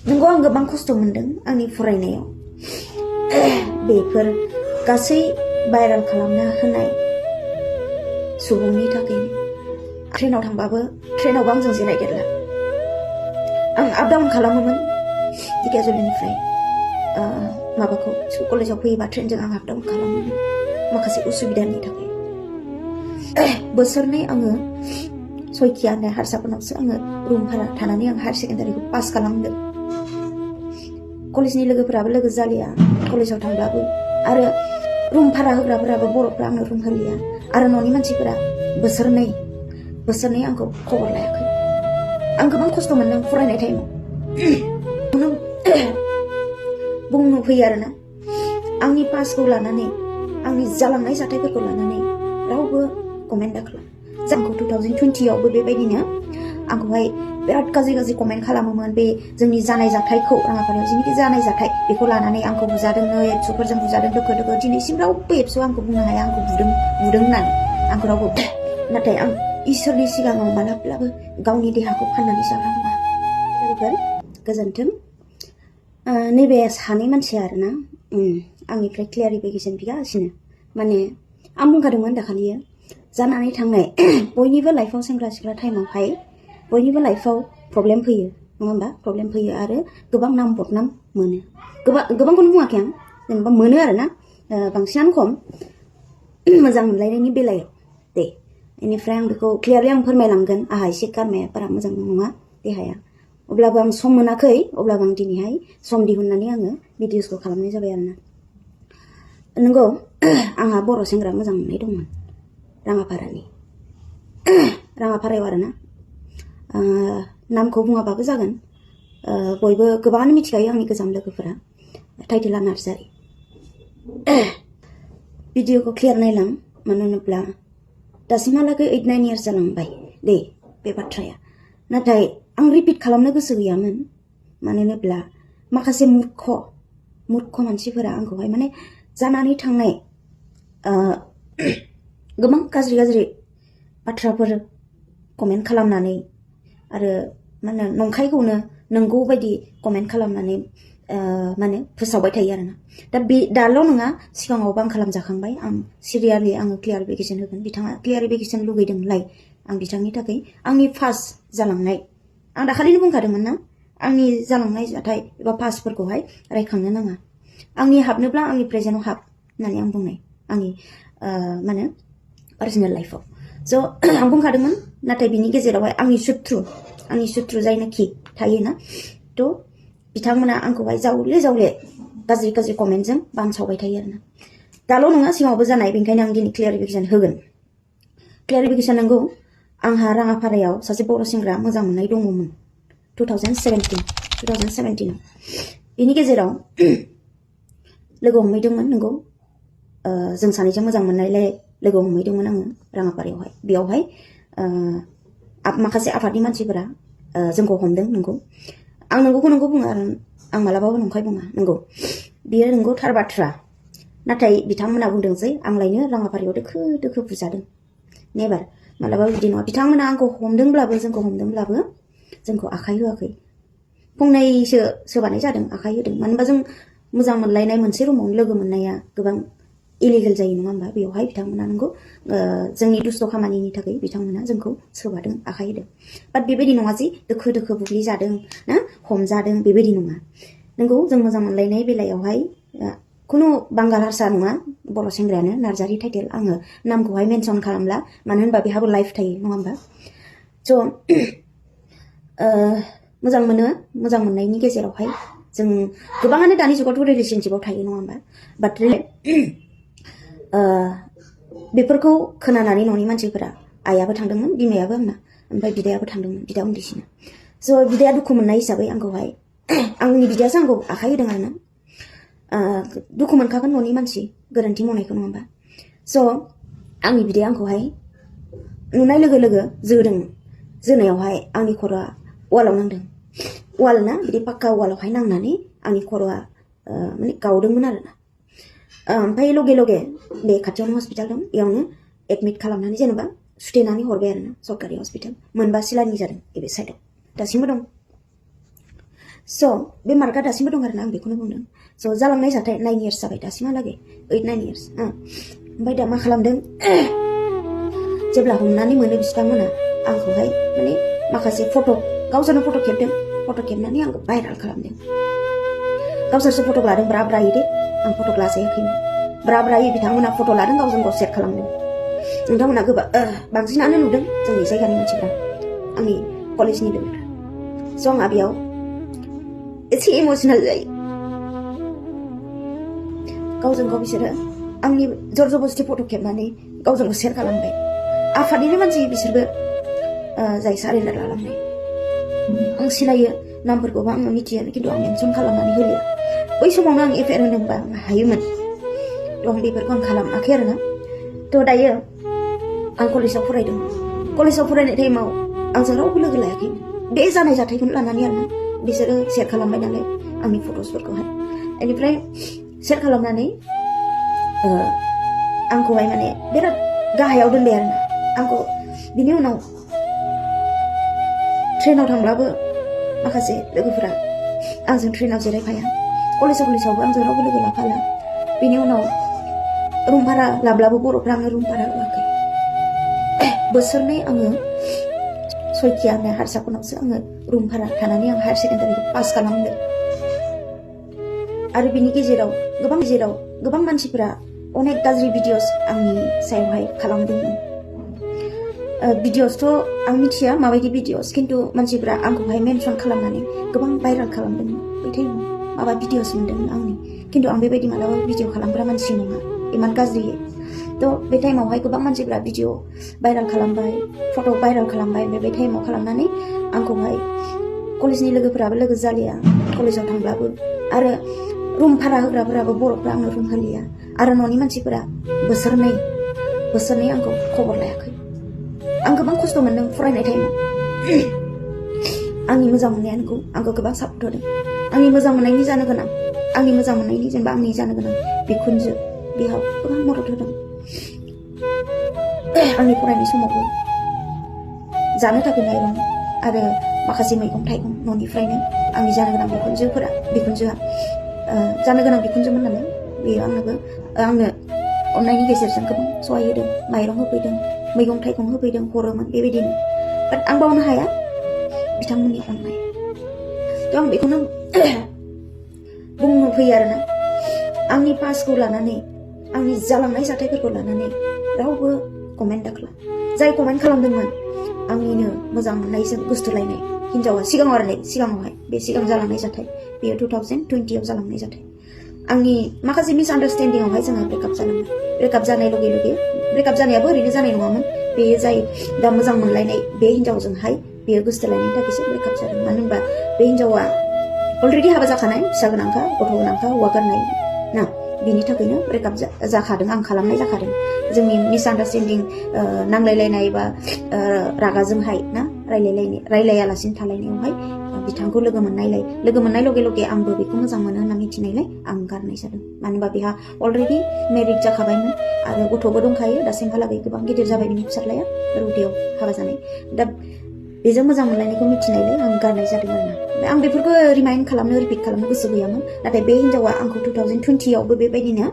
नंगौ आं गोबां खस्थ' मोनदों आंनि फरायनायाव बेफोर गासै भाइरेल खालामना होनाय सुबुंनि थाखायनो ट्रेनाव थांबाबो ट्रेनावबो आंजों जिरायदेरला आं आप डाउन खालामोमोन दिकेजलिनिफ्राय माबाखौ कलेजाव फैयोबा ट्रेनजों आं आप डाउन खालामोमोन माखासे उसुबिदानि थाखाय बोसोरनै आङो सयखिया होननाय हारसाफोरनावसो आङो रुम भारा थानानै आं हायार सेकेन्डारिखौ पास खालामदों कलेजनि लोगोफोराबो लोगो जालिया कलेजाव थांब्लाबो आरो रुम भारा होग्राफोराबो बर'फ्रा आंनो रुम होलिया आरो न'नि मानसिफोरा बोसोरनै आंखौ खबर लायाखै आं गोबां खस्थ' मोनदों फरायनाय टाइमाव बुंनो फैयो आरोना आंनि पासखौ लानानै आंनि जालांनाय जाथायफोरखौ लानानै रावबो कमेन्ट दाखाला जोंखौ 2020 आवबो बेबायदिनो आंखौहाय बिराद गाज्रि कमेन्ट खालामोमोन बे जोंनि जानाय जाथायखौ राङापारायाव जेनिखि जानाय जाथाय बेखौ लानानै आंखौ बुजादोंनो एबसुफोरजों बुजादों दोखो दिनैसिम रावबो एबसु आंखौ बुंनो हाया आंखौ बुदों होननानै आंखौ रावबो नाथाय आं इसोरनि सिगाङाव मालाब्लाबो गावनि देहाखौ फाननानै जाग्रा नङा लोगोफोर गोजोन्थों नैबे सानै मानसिया आरोना आंनिफ्राय क्लियारिफिकेसन बिगासिनो माने आं बुंखादोंमोन दाखालियो जानानै थांनाय बयनिबो लाइफआव सेंग्रा सिख्ला टाइमावहाय बयनिबो लाइफआव प्रब्लेम फैयो नङा होमबा प्रब्लेम फैयो आरो गोबां नाम बदनाम मोनो गोबांखौनो बुङाखै आं जेनेबा मोनो आरोना बांसिनानो खम मोजां मोनलायनायनि बेलायाव दे बेनिफ्राय आं बेखौ क्लियारलि आं फोरमायलांगोन आंहा एसे गारमाया बारा मोजां नङा देहाया अब्लाबो आं सम मोनाखै अब्लाबो आं दिनैहाय सम दिहुननानै आङो भिडिअसखौ खालामनाय जाबाय आरोना नंगौ आंहा बर' सेंग्रा मोजां मोननाय दंमोन राङापारायाव आरोना नामखौ बुङाबाबो जागोन बयबो गोबाङानो मिथिखायो आंनि गोजाम लोगोफोरा sisilianarzary भिडिअखौ क्लियार नायलां मानो होनोब्ला दासिमहालागै 8-9 years जालांबाय दे बे बाथ्राया नाथाय आं रिपिट खालामनो गोसो गैयामोन मानो होनोब्ला माखासे मुर्ख मानसिफोरा आंखौहाय माने जानानै थांनाय गोबां गाज्रि बाथ्राफोर कमेन्ट खालामनानै आरो माने नंखायखौनो नंगौ बायदि कमेन्ट खालामनानै माने फोसावबाय थायो आरोना दा बे दाल' नङा सिगाङावबो आं खालामजाखांबाय आं सिरियासलि आङो क्लियारिफिकेसन होगोन बिथाङा क्लियारिफिकेसन लुगैदोंलाय आं बिथांनि थाखाय आंनि फार्स्ट जालांनाय आं दाखालिनो बुंखादोंमोन ना आंनि जालांनाय जाथाय एबा पासफोरखौहाय रायखांनो नाङा आंनि हाबनोब्ला आंनि प्रेजेन्टआव हाब होननानै आं बुंनाय आंनि माने पार्सनेल लाइफआव स' आं बुंखादोंमोन नाथाय बिनि गेजेरावहाय आंनि सुथ्रु जायनाखि थायोना थ' बिथांमोना आंखौहाय जावले गाज्रि कमेन्टजों बानसावबाय थायो आरोना दाल' नङा सिगाङावबो जानाय बेनिखायनो आं दिनै क्लियारिफिकेसन होगोन क्लियारिफिकेसन नंगौ आंहा राङापारायाव सासे बर' सेंग्रा मोजां मोननाय दङमोन 2017 बिनि गेजेराव लोगो हमहैदोंमोन नंगौ जों सानैजों मोजां मोननायलाय लोगो हमहैदोंमोन आङो राङापारायावहाय बेयावहाय माखासे आफादनि मानसिफोरा जोंखौ हमदों नंगौ आं नंगौ बुङो आरो आं मालाबाबो नंखाय बुङा नंगौ बियो नंगौ थार बाथ्रा नाथाय बिथांमोना बुंदों जे आंलायनो राङापारायाव दोखो बुजादों नेभार मालाबाबो बिदि नङा बिथांमोना आंखौ हमदोंब्लाबो जोंखौ आखाइ होआखै फंनैसो सोबानाय जादों आखाइ होदों मानो होनबा जों मोजां मोनलायनाय मोनसे रुमावनो लोगो मोननाया गोबां इलिगेल जायो नङा होमबा बेवहाय बिथांमोना नंगौ जोंनि दुस्थ' खामानिनि थाखाय बिथांमोना जोंखौ सोबादों आखाइ होदों बाट बेबायदि नङा जे दोखो बुग्लिजादों ना हमजादों बेबायदि नङा नंगौ जों मोजां मोनलायनाय बेलायावहाय खुनु बांगाल हारसा नङा बर' सेंग्रायानो नार्जारी टाइटेल आङो नामखौहाय मेनसन खालामला मानो होनबा बेहाबो लाइफ थायो नङा होमबा स' मोजां मोननायनि गेजेरावहाय जों गोबाङानो दानि जुगावथ' रिलेशनशिपआव थायो नङा होमबा बाट बेफोरखौ खोनानानै न'नि मानसिफोरा आइयाबो थांदोंमोन बिमायाबो आंना ओमफ्राय बिदायाबो थांदोंमोन बिदा उन्दैसिना स' बिदाया दुखु मोननाय हिसाबै आंखौहाय आंनि बिदायासो आंखौ आखाइ होदों आरोना दुखु मोनखागोन न'नि मानसि गोरोन्थि मावनायखौ नङा होमबा स' आंनि बिदाया आंखौहाय नुनाय लोगो जोनायावहाय आंनि खर'आ वालाव नांदों वाल ना बिदि पाक्का वालावहाय नांनानै आंनि खर'आ माने गावदोंमोन आरोना ओमफ्राय लगे बे खाथियावनो हस्पिटाल दं बेयावनो एडमिट खालामनानै जेनेबा सुथेनानै हरबाय आरोना सरकारि हस्पिटाल मोनबा सिलानि जादों बे साइडआव दासिमबो दं स' बे मार्कआ दासिमबो दं आरोना आं बेखौनो बुंदों स' जालांनाय जाथाय 9 years जाबाय दासिमहालागै 8-9 years ओमफ्राय दा मा खालामदों जेब्ला हमनानै मोनो बिथांमोना आंखौहाय माने माखासे गावसोरनो फट' खेबदों फट' खेबनानै आंखौ भाइरेल खालामदों गावसोरसो फट' लादों ब्रा ब्रायै दे आं फट' लाजायाखैमोन ब्रा ब्रायै बिथांमोना फट' लादों गावजों गाव शेयार खालामदों नोंथांमोना बांसिनानो नुदों जोंनि जायगानि मानसिफ्रा आंनि कलेजनि लोगोफ्रा स' आंहा बेयाव एसे इमोसनेल जायो गावजों गाव बिसोरो आंनि जरजबस्ति फट' खेबनानै गावजों गाव शेयार खालामबाय आफादनिनो मानसि बिसोरबो जाय सारेन्डार लालांनाय आं सिनायो नामफोरखौबो आङो मिथियो खिन्थु आं मेनसन खालामनानै होलिया बै समावनो आं एफआइआर होनोबा हायोमोन थ' आं बेफोरखौ आं खालामाखै आरोना थ' दायो आं कलेजाव फरायदों कलेजाव फरायनाय टाइमाव आंजों रावबो लोगो लायाखै बे जानाय जाथायखौनो लानानै आरोना बिसोरो शेयार खालामबाय नालाय आंनि फट'सफोरखौहाय बेनिफ्राय शेयार खालामनानै आंखौहाय माने बिराद गाहायाव दोनबाय आरोना आंखौ बिनि उनाव ट्रेनाव थांब्लाबो माखासे लोगोफोरा आंजों ट्रेनाव जिरायफाया कलेजावबो आंजों रावबो लोगो लाफाला बिनि उनाव रुम भारा लाब्लाबो बर'फ्रा आंनो रुम भारा होआखै बोसोरनै आङो सयखिया होननाय हारसाफोरनावसो आङो रुम भारा थानानै आं हायार सेकेन्डारिखौ पास खालामदों आरो बिनि गेजेराव गोबां मानसिफोरा अनेक गाज्रि भिडिअस आंनि सायावहाय खालामदोंमोन भिडिअसथ' आं मिथिया माबायदि भिडिअस खिन्थु मानसिफ्रा आंखौहाय मेनसन खालामनानै गोबां भाइरेल खालामदोंमोन बै टाइमाव माबा भिडिअस मोन्दोंमोन आंनि खिन्थु आं बेबायदि मालाबा भिडिअ खालामग्रा मानसि नङा इमान गाज्रि थ' बे टाइमावहाय गोबां मानसिफ्रा भिडिअ भाइरेल खालामबाय फट' भाइरेल खालामबाय बे टाइमाव खालामनानै आंखौहाय कलेजनि लोगोफोराबो लोगो जालिया कलेजाव थांब्लाबो आरो रुम भारा होग्राफोराबो बर'फ्रा आंनो रुम होलिया आरो न'नि मानसिफोरा बोसोरनै आंखौ खबर लायाखै आं गोबां खस्थ' मोन्दों फरायनाय टाइमाव आंनि मोजां मोननायानो आंखौ गोबां सापर्ट होदों आंनि मोजां मोननायनि जानो गोनां जेनेबा आंनि जानो गोनां बिखुनजो बेयाव गोबां मदद होदों आंनि फरायनाय समावबो जानो थाखाय माइरं आरो माखासे मैगं थाइगं न'निफ्रायनो आंनि जानो गोनां बिखुनजोआ जानो गोनां बिखुनजोमोन नालाय बेयो आंनो अननायनि गेजेरजों गोबां सहाय होदों माइरं होफैदों मैगं थाइगं होफैदों हरोमोन बेबायदिनो बाट आं बावनो हाया बिथांमोननि अननाय थ' आं बेखौनो बुंनो फैयो आरोना आंनि पासखौ लानानै आंनि जालांनाय जाथायफोरखौ लानानै रावबो कमेन्ट दाखाला जाय कमेन्ट खालामदोंमोन आंनिनो मोजां मोननायजों गोसोथोलायनाय हिनजावा सिगाङावहाय बे सिगां जालांनाय जाथाय बेयो 2020 आव जालांनाय जाथाय आंनि माखासे मिसआन्डारस्टेन्डिंआवहाय जोंहा ब्रेकआप जानाय लगे ब्रेकआप जानायाबो ओरैनो जानाय नङामोन बेयो जाय दा मोजां मोनलायनाय बे हिनजावजोंहाय बेयो गोसोथोलायनायनि थाखायसो ब्रेकआप जादों मानो होनबा बे हिनजावा अलरेडि हाबा जाखानाय फिसा गोनांखा गथ' गोनांखा हौवा गारनाय ना बिनि थाखायनो ब्रेकआप जाखादों आं खालामनाय जाखादों जोंनि मिसआन्डारस्टेन्डिं नांलायलायनाय बा रागाजोंहाय ना रायलायालासिनो थालायनायावहाय बिथांखौ लोगो मोननाय लगे आंबो बेखौ मोजां मोनो होनना मिथिनायलाय आं गारनाय जादों मानो होनबा बेहा अलरेडि मेरिड जाखाबायमोन आरो गथ'बो दंखायो दासिमहालागै गोबां गिदिर जाबाय बिनि फिसाज्लाया रौतायाव हाबा जानाय दा बेजों मोजां मोनलायनायखौ मिथिनायलाय आं गारनाय जादों आरोना आं बेफोरखौ रिपिट खालामनो गोसो गैयामोन नाथाय बे हिनजावा आंखौ 2020 आवबो बेबायदिनो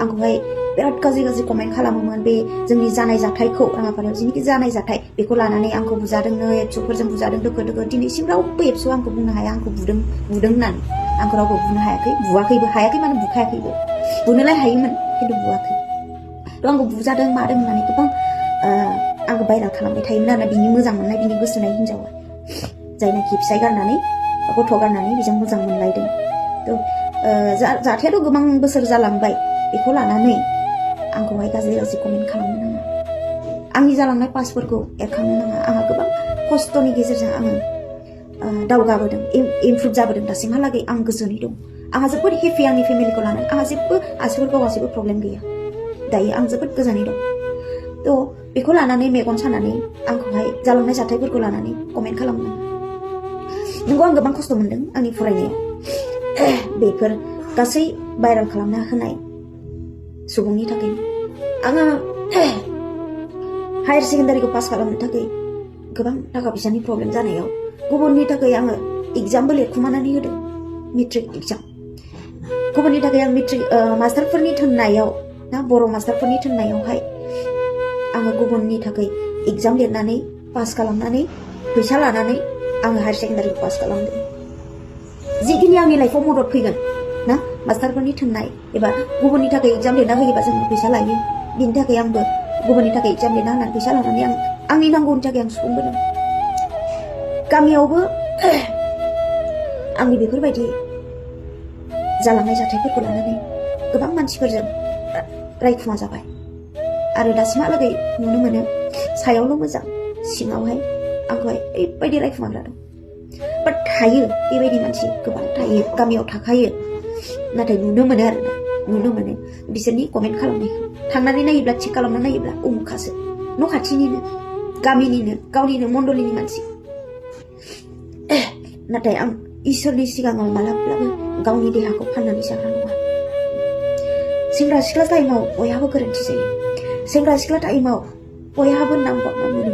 आंखौहाय बिराद गाज्रि कमेन्ट खालामोमोन बे जोंनि जानाय जाथायखौ राङापारायाव जेनिखि जानाय जाथाय बेखौ लानानै आंखौ बुजादोंनो एबसुफोरजों बुजादों दोखो दिनैसिम रावबो एबसुआ आंखौ बुंनो हाया आंखौ बुदों होननानै आंखौ रावबो बुनो बुवाखैबो माने बुखायाखैबो बुनोलाय हायोमोन खिन्थु बुवाखै थ' आंखौ बुजादों मादों होननानै गोबां आंखौ भाइरेल खालामबाय थायोमोन आरोना बिनि मोजां मोननाय बिनि गोसोनाय हिनजावा जायनाखि फिसाय गारनानै गथ' गारनानै बिजों मोजां मोनलायदों थ' जाथायाथ' गोबां बोसोर जालांबाय बेखौ लानानै आंखौहाय गाज्रि कमेन्ट खालामनो नाङा आंनि जालांनाय पासफोरखौ एरखांनो नाङा आंहा गोबां खस्थ'नि गेजेरजों आङो दावगाबोदों इमप्रुभ जाबोदों दासिमहालागै आं गोजोनै दं आंहा जोबोद हेपि आंनि फेमिलिखौ लानानै आंहा जेबो प्रब्लेम गैया दायो आं जोबोद गोजोनै दं थ' बेखौ लानानै मेगन सानानै आंखौहाय जालांनाय जाथायफोरखौ लानानै कमेन्ट खालामनो नंगौ आं गोबां खस्थ' मोनदों आंनि फरायनायाव बेफोर गासै भाइरेल खालामना होनाय सुबुंनि थाखाय आङो हायार सेकेन्डारिखौ पास खालामनो थाखाय गोबां थाखा फैसानि प्रब्लेम जानायाव गुबुननि थाखाय आङो एग्जामबो लिरखुमानानै होदों मेट्रिक एग्जाम गुबुननि थाखाय आं मेट्रिक मास्टारफोरनि थोननायाव ना बर' मास्टारफोरनि थोननायावहाय आङो गुबुननि थाखाय एग्जाम लिरनानै पास खालामनानै फैसा लानानै आङो हायार सेकेन्डारिखौ पास खालामदों जिखिनि आंनि लाइफआव मदद फैगोन ना मास्टारफोरनि थोननाय एबा गुबुननि थाखाय एग्जाम लिरना होयोबा जों फैसा लायो बिनि थाखाय आंबो गुबुननि थाखाय एग्जाम लिरना होनानै फैसा लानानै आंनि नांगौनि थाखाय आं सुफुंबोदों गामियावबो आंनि बेफोरबायदि जालांनाय जाथायफोरखौ लानानै गोबां मानसिफोरजों रायखुमा जाबाय आरो दासिमहालागै नुनो मोनो सायावल' मोजां सिङावहाय आंखौहाय ओरैबायदि रायखुमाग्रा दं बाट थायो बेबायदि मानसि गोबां थायो गामियाव थाखायो नाथाय नुनो मोनो आरोना नुनो मोनो बिसोरनि कमेन्ट खालामनायखौ थांनानै नायोब्ला चेक खालामना नायोब्ला उमुखासो न' खाथिनिनो गामिनिनो गावनिनो मण्डलिनि मानसि नाथाय आं इसोरनि सिगाङाव मालाब्लाबो गावनि देहाखौ फाननानै जाग्रा नङा सेंग्रा सिख्ला टाइमाव बयहाबो गोरोन्थि जायो सेंग्रा सिख्ला टाइमाव बयहाबो नांबावना मोनो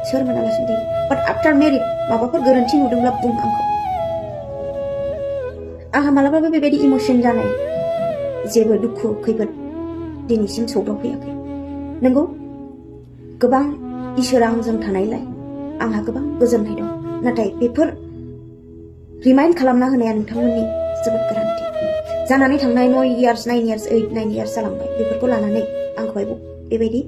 सोर मोनालासिनो थायो बाट आफ्टार मेरिड माबाफोर गोरोन्थि नुदोंब्ला बुं आंखौ आंहा मालाबाबो बेबायदि इमोसन जानाय जेबो दुखु खैफोद दिनैसिम सौदावफैयाखै नंगौ गोबां इसोरा आंजों थानायलाय आंहा गोबां गोजोननाय दं नाथाय बेफोर रिमाइन्ड खालामना होनाया नोंथांमोननि जोबोद गोनांथि जानानै थांनाय 9 years 9 years 8 9 years जालांबाय बेफोरखौ लानानै आंखौहाय बेबायदि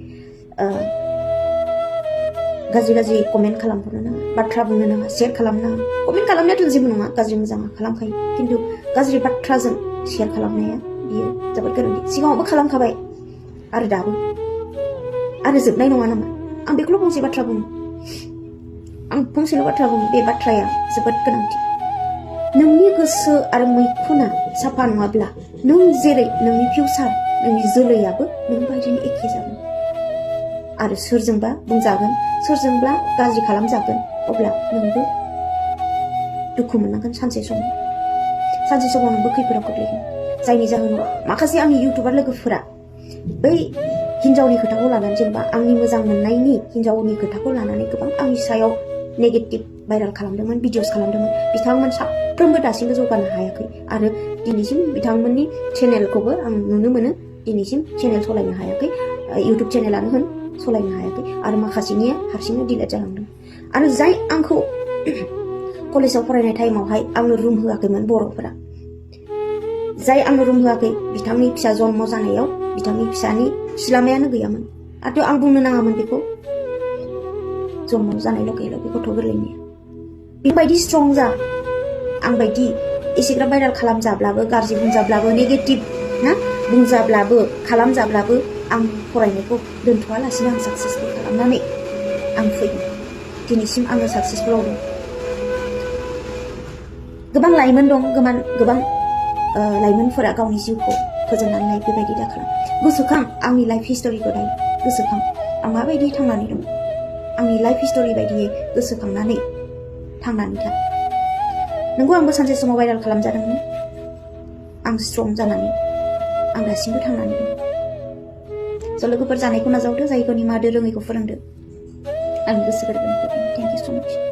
गाज्रि गाज्रि कमेन्ट खालामहरनो नाङा बाथ्रा बुंनो नाङा शेयार खालामनो नाङा कमेन्ट खालामनायाथ' जेबो नङा गाज्रि मोजां खालामखायो खिन्थु गाज्रि बाथ्राजों शेयार खालामनाया बियो जोबोद गोनांथि सिगाङावबो खालामखाबाय आरो दाबो आरो जोबनाय नङा नामा आं बेखौल' फंसे बाथ्रा बुङो आं फंसेल' बाथ्रा बुङो बे बाथ्राया जोबोद गोनांथि नोंनि गोसो आरो मैखुना साफा नङाब्ला नों जेरै नोंनि फिउचार नोंनि जोलैयाबो नों बायदिनो एखे जागोन आरो सोरजोंबा बुंजागोन सोरजोंबा गाज्रि खालामजागोन अब्ला नोंबो दुखु मोननांगोन सानसे समाव नोंबो खैफोदाव गोग्लैगोन जायनि जाहोनाव माखासे आंनि इउटुबार लोगोफोरा बै हिन्जावनि खोथाखौ लानानै जेनेबा आंनि मोजां मोननायनि हिन्जावनि खोथाखौ लानानै गोबां आंनि सायाव नेगेटिभ भाइराल खालामदोंमोन भिडिअस खालामदोंमोन बिथांमोन साफ्रोमबो दासिमबो जौगानो हायाखै आरो दिनैसिम बिथांमोननि चेनेलखौबो आं नुनो मोनो दिनैसिम चेनेल सालायनो हायाखै इउटुब चेनेलानो होन सालायनो हायाखै आरो माखासेनिया हारसिंनो डिलेट जालांदों आरो जाय आंखौ कलेजाव फरायनाय टाइमावहाय आंनो रुम होआखैमोन बर'फोरा जाय आंनो रुम होआखै बिथांनि फिसा जन्म जानायाव बिथांनि फिसानि सिलामायानो गैयामोन आरो आं बुंनो नाङामोन बेखौ जन्म जानाय लगे लगे गथ' गोरलैनि बेबायदि स्ट्रं जा आं बायदि एसेग्राब भाइराल खालामजाब्लाबो गाज्रि बुंजाब्लाबो नेगेटिभ ना बुंजाब्लाबो खालामजाब्लाबो आं फरायनायखौ दोनथ'आलासिनो आं साक्सेसफुल खालामनानै आं फैदों दिनैसिम आङो साक्सेसफुलाव दं गोबां लाइमोन दं गोबां लाइमोनफोरा गावनि जिउखौ फोजोबनानै बेबायदि दाखालाम गोसोखां आंनि लाइफ हिस्ट'रिखौ दायो गोसोखां आं माबायदि थांनानै दं आंनि लाइफ हिस्ट'रि बायदियै गोसोखांनानै थांनानै था नंगौ आंबो सानसे समाव भाइराल खालामजादोंमोन आं स्ट्रं जानानै आं दासिमबो थांनानै दं स' लोगोफोर जानायखौ नाजावदो जायखौ निमाहा रोङैखौ फोरोंदो आंनि गोसो गोरबोनिफ्राय थेंक इउ स' माच